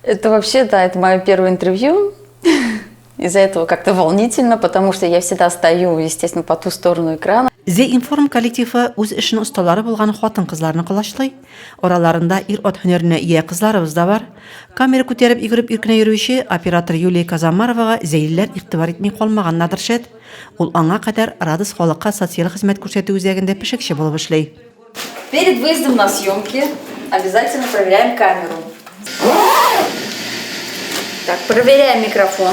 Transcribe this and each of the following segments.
Это вообще, да, это мое первое интервью. Из-за этого как-то волнительно, потому что я всегда стою, естественно, по ту сторону экрана. Зе-информ коллективы үз эшенең осталары булган хатын-кызларны колачлый. Араларында ир-ат һөнәренә ия кызларыбыз да бар. Камера күтәреп йөгереп иркенә йөрүче оператор Юлия Казамаровага зәйлеләр игътибар итми калмаганнардыр шәт. Ул аңа кадәр Радость халыкка социаль хезмәт күрсәтү үзәгендә пешекче булып эшли. Перед выездом на съемки обязательно проверяем камеру. Так, проверяем микрофон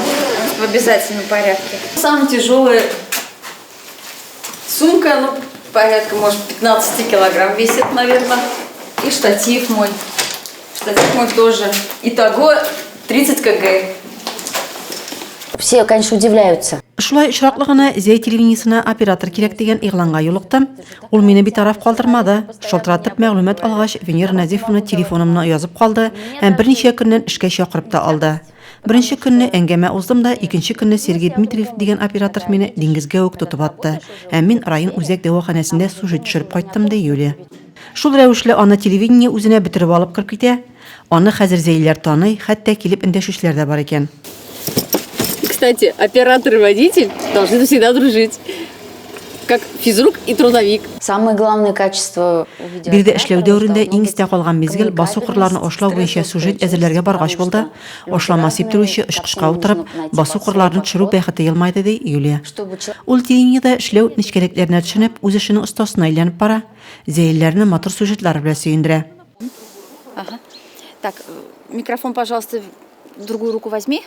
в обязательном порядке. Самая тяжелая сумка, ну, порядка, может, 15 килограмм весит, наверное. И штатив мой. Штатив мой тоже. Итого 30 кг. Все, конечно, удивляются. Шулай очраклы гына Зәй телевидениесенә оператор кирәк дигән игъланга юлыктым. Ул мине битараф калдырмады. Шалтыратып мәгълүмат алгач, Венера Нәзифовна телефонымны язып калды һәм берничә көннән эшкә чакырып та алды. Беренче көнне әңгәмә уздым да, икенче көнне Сергей Дмитриев дигән оператор мине диңгезгә үк тотып атты һәм мин район үзәк дәваханәсендә сюжет төшереп кайттым, ди Юлия. Шул рәвешле аны телевидение үзенә бөтереп алып кереп китә. Аны хәзер зәйлеләр таный, хәтта килеп эндәшүчеләр дә бар икән. Кстати, оператор и водитель должны всегда дружить. Как физрук и трудовик. Самое главное качество Биредә эшләү дәверендә иң истә калган мизгел басу кырларын ашлау буенча сюжет әзерләргә баргач булды. Ашлама сиптерүче очкычка утырып, басу кырларын төшерү бәхете елмайды, ди Юлия. Ул телевидениедә эшләү нечкәлекләренә төшенеп, үз эшенең остасына әйләнеп бара. Зәйлеләрне матур сюжетлары белән сөендерә. Ага. Так, микрофон, пожалуйста, в другую руку возьми.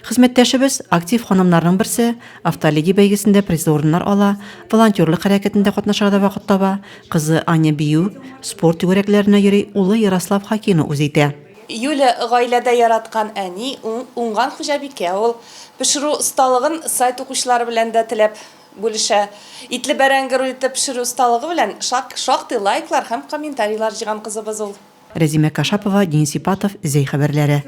Хезмәттәшебез, актив ханымнарның берсе, Автоледи бәйгесендә призлы урыннар ала, волонтерлык хәрәкәтендә катнашырга да вакыт таба, кызы Аня бию, спорт түгәрәкләренә йөри, улы Ярослав хоккейны үз итә. Юля гаиләдә яраткан әни, уңган хуҗабикә ул. Пешерү осталыгын сайт укучылары белән дә теләп бүлешә. Итле бәрәңге рулеты пешерү осталыгы белән шактый лайклар һәм комментарийлар җыйган кызыбыз ул. Рәзимә Кашапова, Денис Ипатов, Зәй хәбәрләре.